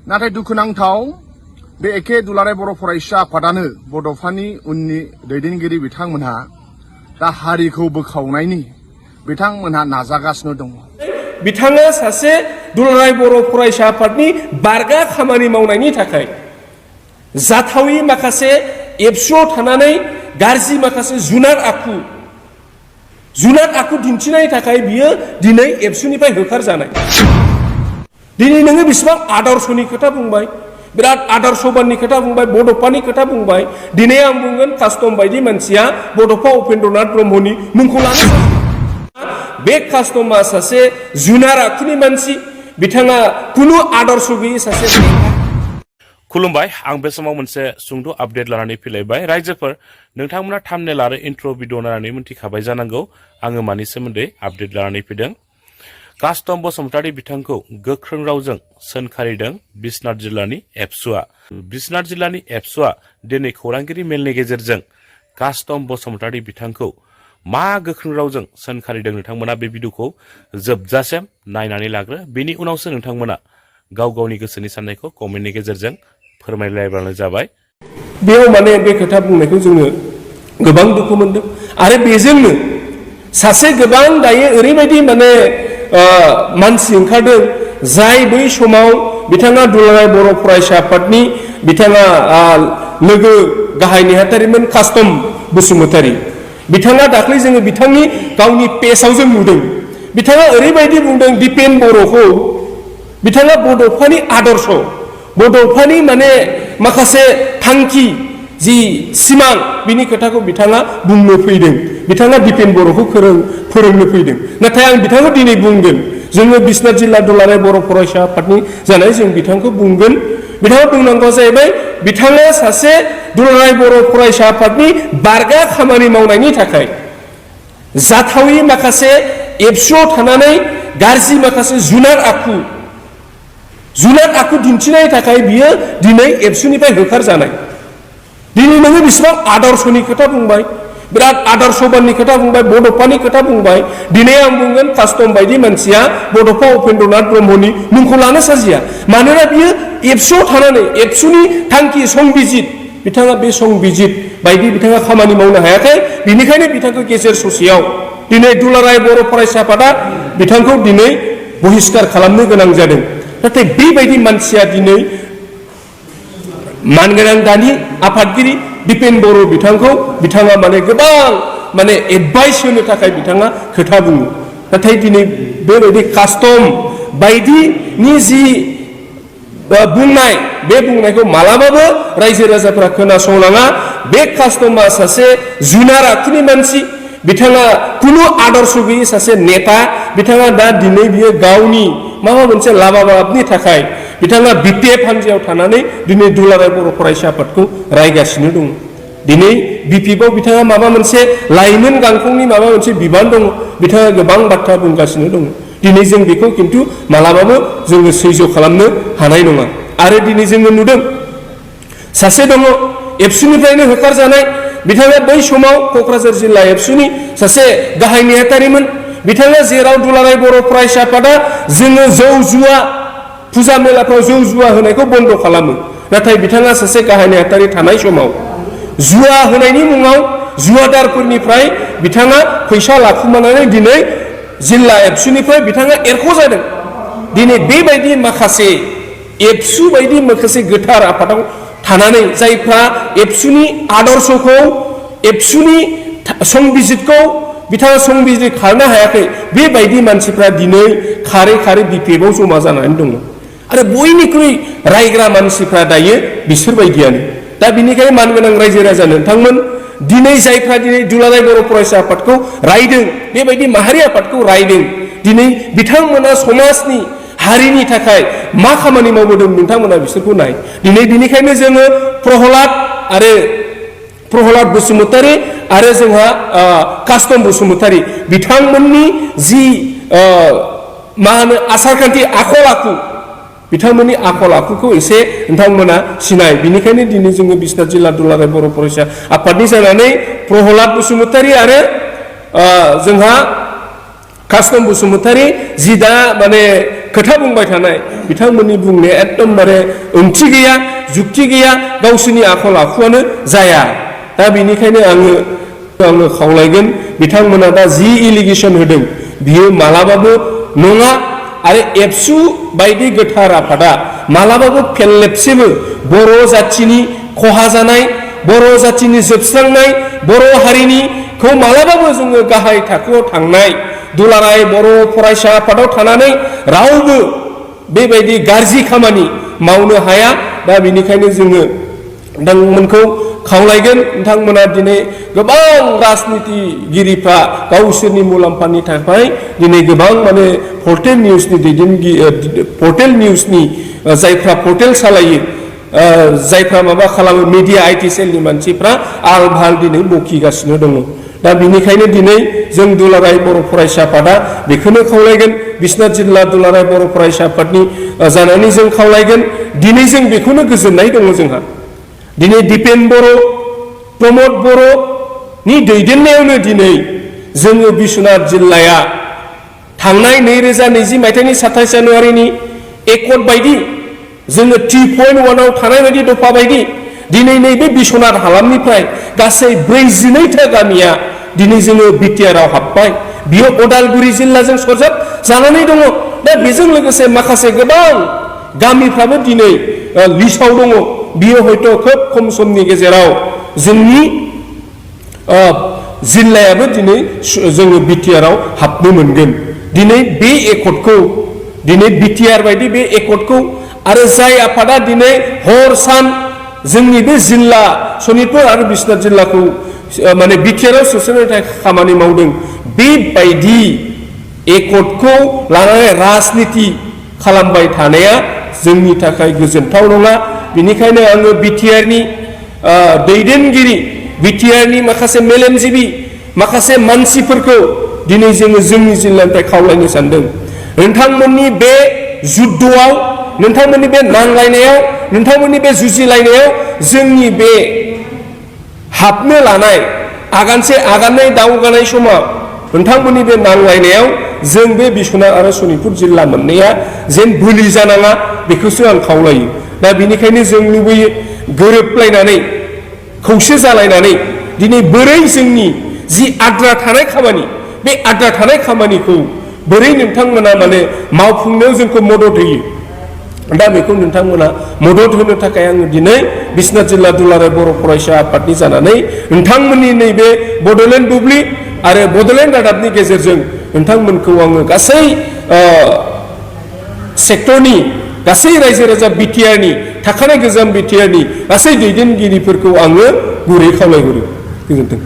नाथाय दुखुनांथाव बे एखे दुलाराय बर' फरायसा आफादानो बड'फानि उननि दैदेनगिरि बिथांमोनहा दा हारिखौ बोखावनायनि बिथांमोनहा नाजागासिनो दङ। बिथाङा सासे दुलाराय बर' फरायसा आफादनि बारगा खामानि मावनायनि थाखाय जाथावि माखासे एबसुआव थानानै गाज्रि माखासे जुनार आखु दिन्थिनायनि थाखाय बियो दिनै एबसुनिफ्राय होखारजानाय। दिनै नोङो बेसेबां आदर्शनि खोथा बुंबाय, बिराद आदर्शबाननि खोथा बुंबाय, बड'फानि खोथा बुंबाय। दिनै आं बुंगोन कास्टम बायदि मानसिया बड'फा उपेन्द्रनाथ ब्रह्मनि मुंखौ लानो बे कास्टमा सासे जुनार आखुनि मानसि, बिथाङा कुनु आदर्श गैयै सासे। खुलुमबाय, आं बे समाव मोनसे सुंद' आपडेट लानानै फैलायबाय। रायजोफोर, नोंथांमोना थाम्बनेल आरो इन्ट्र' भिडिअ नायनानै मिन्थिखाबाय जानांगौ आङो मानि सोमोन्दै आपडेट लानानै फैदों। कास्टम बसुमतारी बिथांखौ गोख्रों रावजों सोंखारिदों बिश्वनाथ जिल्लानि एबसुआ। बिश्वनाथ जिल्लानि एबसुआ दिनै खौरांगिरि मेलनि गेजेरजों कास्टम बसुमतारी बिथांखौ मा गोख्रों रावजों सोंखारिदों नोंथांमोना बे भिडिअखौ जोबजासिम नायनानै लाग्रो। बेनि उनावसो नोंथांमोना गाव गावनि गोसोनि साननायखौ कमेन्टनि गेजेरजों फोरमायलायबानो जाबाय। बेयाव माने बे खोथा बुंनायखौ जोङो गोबां दुखु मोनदों आरो बेजोंनो सासे गोबां दायो ओरैबायदि माने मानसि ओंखारदों जाय बै समाव बिथाङा दुलाराय बर' फरायसा आफादनि बिथाङा लोगो गाहाय नेहाथारिमोन कास्टम बसुमतारी। बिथाङा दाख्लै जोङो बिथांनि गावनि पेजआव जों नुदों, बिथाङा ओरैबायदि बुंदों दिपेन बर'खौ बिथाङा बड'फानि आदर्श, बड'फानि माने माखासे थांखि जि सिमां बिनि खोथाखौ बिथाङा बुंनो फैदों। बिथाङा दिपेन बर'खौ फोरोंनो फैदों। नाथाय आं बिथांखौ दिनै बुंगोन, जोङो बिश्वनाथ जिल्ला दुलाराय बर' फरायसा आफादनि जानाय जों बिथांखौ बुंगोन। बिथाङा बुंनांगौआ जाहैबाय बिथाङा सासे दुलाराय बर' फरायसा आफादनि बारगा खामानि मावनायनि थाखाय जाथावि माखासे एबसुआव थानानै गाज्रि माखासे जुनार आखु दिन्थिनायनि थाखाय बियो दिनै एबसुनिफ्राय होखारजानाय। दिनै नोङो बेसेबां आदर्शनि खोथा बुंबाय, बिराद आदर्शबाननि खोथा बुंबाय, बड'फानि खोथा बुंबाय। दिनै आं बुंगोन कास्टम बायदि मानसिया बड'फा उपेन्द्रनाथ ब्रह्मनि मुंखौ लानो साजिया। मानोना बियो एबसुआव थानानै एबसुनि थांखि संबिजित, बिथाङा बे संबिजित बायदि बिथाङा खामानि मावनो हायाखै। बिनिखायनो बिथांखौ गेजेर ससेयाव दिनै दुलाराय बर' फरायसा आफादा बिथांखौ दिनै बहिष्कार खालामनो गोनां जादों। नाथाय बेबायदि मानसिया दिनै मानगोनां दानि आफादगिरि दिपेन बर' बिथाङा माने गोबां माने एडभाइस होनो थाखाय बिथाङा खोथा बुङो। नाथाय दिनै बेबायदि कास्टम बायदिनि जि बुंनाय, बे बुंनायखौ मालाबाबो रायजो राजाफ्रा खोनासंनाङा। बे कास्टमा सासे जुनार आखुनि मानसि, बिथाङा कुनु आदर्श गैयै सासे नेता। बिथाङा दा दिनै बियो गावनि माबा मोनसे लाबालाबनि थाखाय बिथाङा बिपिएफ हान्जायाव थानानै दिनै दुलाराय बर' फरायसा आफादखौ रायगासिनो दङ। दिनै बिपिएफआव बिथाङा माबा मोनसे लाइमोन गांखंनि माबा मोनसे बिबान दङ, बिथाङा गोबां बाथ्रा बुंगासिनो दङ। दिनै जों बेखौ खिन्थु मालाबाबो जोङो सैज्य खालामनो हानाय नङा। आरो दिनै जोङो नुदों सासे दङ एबसुनिफ्रायनो होखारजानाय, बिथाङा बै समाव क'क्राझार जिल्ला एबसुनि सासे गाहाय नेहाथारिमोन। बिथाङा जेराव दुलाराय बर' फरायसा आफादा जोङो जौ जुवा फुजा मेलाफ्राव जौ जुवा होनायखौ बन्द' खालामो, नाथाय बिथाङा सासे गाहाय नेहाथारि थानाय समाव जुवा होनायनि मुङाव जुवादारफोरनिफ्राय बिथाङा फैसा लाखुमानानै दिनै जिल्ला एबसुनिफ्राय बिथाङा एरख'जादों। दिनै बेबायदि माखासे एबसु बायदि माखासे गोथार आफादाव थानानै जायफ्रा एबसुनि आदर्शखौ, एबसुनि संबिजितखौ बिथाङा संबिजित खालामनो हायाखै, बेबायदि मानसिफ्रा दिनै खारै खारै बिपिएफआव जमा जानानै दङ। आरो बयनिख्रुइ रायग्रा मानसिफ्रा दायो बिसोरबायदियानो। दा बिनिखायनो मानगोनां रायजो राजा नोंथांमोन, दिनै जायफ्रा दिनै दुलाराय बर' फरायसा आफादखौ रायदों, बेबायदि माहारि आफादखौ रायदों, दिनै बिथांमोना समाजनि हारिनि थाखाय मा खामानि मावबोदों नोंथांमोना बिसोरखौ नाय। दिनै बिनिखायनो जोङो प्रहलाद बसुमतारी आरो जोंहा कास्टम बसुमतारी बिथांमोननि जि मा होनो आसारखान्थि आखल आखु, बिथांमोननि आखल आखुखौ एसे नोंथांमोना सिनाय। बिनिखायनो दिनै जोङो बिश्वनाथ जिल्ला दुलाराय बर' फरायसा आफादनि जानानै प्रहलाद बसुमतारी आरो जोंहा कास्टम बसुमतारी जि दा माने खोथा बुंबाय थानाय बिथांमोननि बुंनाया एकदमबारे ओंथि गैया जुक्ति गैया गावसोरनि आखल आखुआनो जाया दा बेनिखायनो आङो खावलायगोन बिथांमोना दा जि एलिगेसन होदों बियो मालाबाबो नङा आरो एबसु बायदि गोथार आफादा मालाबाबो फेरलेबसेबो बर' जाथिनि खहा जानाय बर' जाथिनि जोबस्रांनाय बर' हारिनिखौ मालाबाबो जोङो गाहाय थाखोआव थांनाय दुलाराय बर' फरायसा आफादाव थानानै रावबो बेबायदि गाज्रि खामानि मावनो हाया दा बेनिखायनो जोङो नोंथांमोनखौ खावलायगोन नोंथांमोना दिनै गोबां राजनितिगिरिफ्रा गावसोरनि मुलाम्फानि थाखाय दिनै गोबां माने पर्टेल निउसनि पर्टेल निउसनि जायफ्रा पर्टेल सालायो जायफ्रा माबा खालामो मिडिया आइटि सेलनि मानसिफ्रा आल भाल दिनै बखिगासिनो दङ दा बेनिखायनो दिनै जों दुलाराय बर' फरायसा आफादा बेखौनो खावलायगोन बिश्वनाथ जिल्ला दुलाराय बर' फरायसा आफादनि जानानै जों खावलायगोन दिनै जों बेखौनो गोजोननाय दङ जोंहा दिनै दिपेन बर' प्रमद बर'नि दैदेननायावनो दिनै जोङो बिश्वनाथ जिल्लाया थांनाय 2020 मायथाइनि 27 जानुवारिनि एकर्ड बायदि जोङो 3.1 आव थानाय बायदि दफा बायदि दिनै नैबे बिश्वनाथ हालामनिफ्राय गासै 42टा गामिया दिनै जोङो बिटिआरआव हाबबाय बियो उदालगुरि जिल्लाजों सरजाब जानानै दङ दा बेजों लोगोसे माखासे गोबां गामिफ्राबो दिनै लिस्टआव दङ बियो हयथ' खोब खम समनि गेजेराव जोंनि जिल्लायाबो दिनै जोङो बिटिआरआव हाबनो मोनगोन दिनै बे एकर्डखौ दिनै बिटिआर बायदि बे एकर्डखौ आरो जाय आफादा दिनै हर सान जोंनि बे जिल्ला सनितपुर आरो बिश्वनाथ जिल्लाखौ माने बिटिआरआव सोसननो थाखाय खामानि मावदों बेबायदि एकर्डखौ लानानै राजनिति खालामबाय थानाया जोंनि थाखाय गोजोनथाव नङा बेनिखायनो आङो बिटिआरनि दैदेनगिरि बिटिआरनि माखासे मेलेमजिबि माखासे मानसिफोरखौ दिनै जोङो जोंनि जिल्लानिफ्राय खावलायनो सानदों नोंथांमोननि बे जुद्धआव नोंथांमोननि बे नांलायनायाव नोंथांमोननि बे जुजिलायनायाव जोंनि बे हाबनो लानाय आगानसे आगाननै दावगानाय समाव नोंथांमोननि बे नांलायनायाव जों बे बिश्वनाथ आरो सनितपुर जिल्ला मोननैया जेन बोलि जानाङा बेखौसो आं खावलायो दा बेनिखायनो जों लुबैयो गोरोबलायनानै खौसे जालायनानै दिनै बोरै जोंनि जि आद्रा थानाय खामानि बे आद्रा थानाय खामानिखौ बोरै नोंथांमोना माने मावफुंनायाव जोंखौ मदद होयो दा बेखौ नोंथांमोना मदद होनो थाखाय आङो दिनै बिश्वनाथ जिल्ला दुलाराय बर' फरायसा आफादनि जानानै नोंथांमोननि नैबे बड'लेण्ड बुब्लि आरो बड'लेण्ड रादाबनि गेजेरजों नोंथांमोनखौ आङो गासै सेक्टरनि गासै रायजो राजा बिटिआरनि थाखानाय गोजाम बिटिआरनि गासै दैदेनगिरिफोरखौ आङो गुरै खावलायहरो गोजोन्थों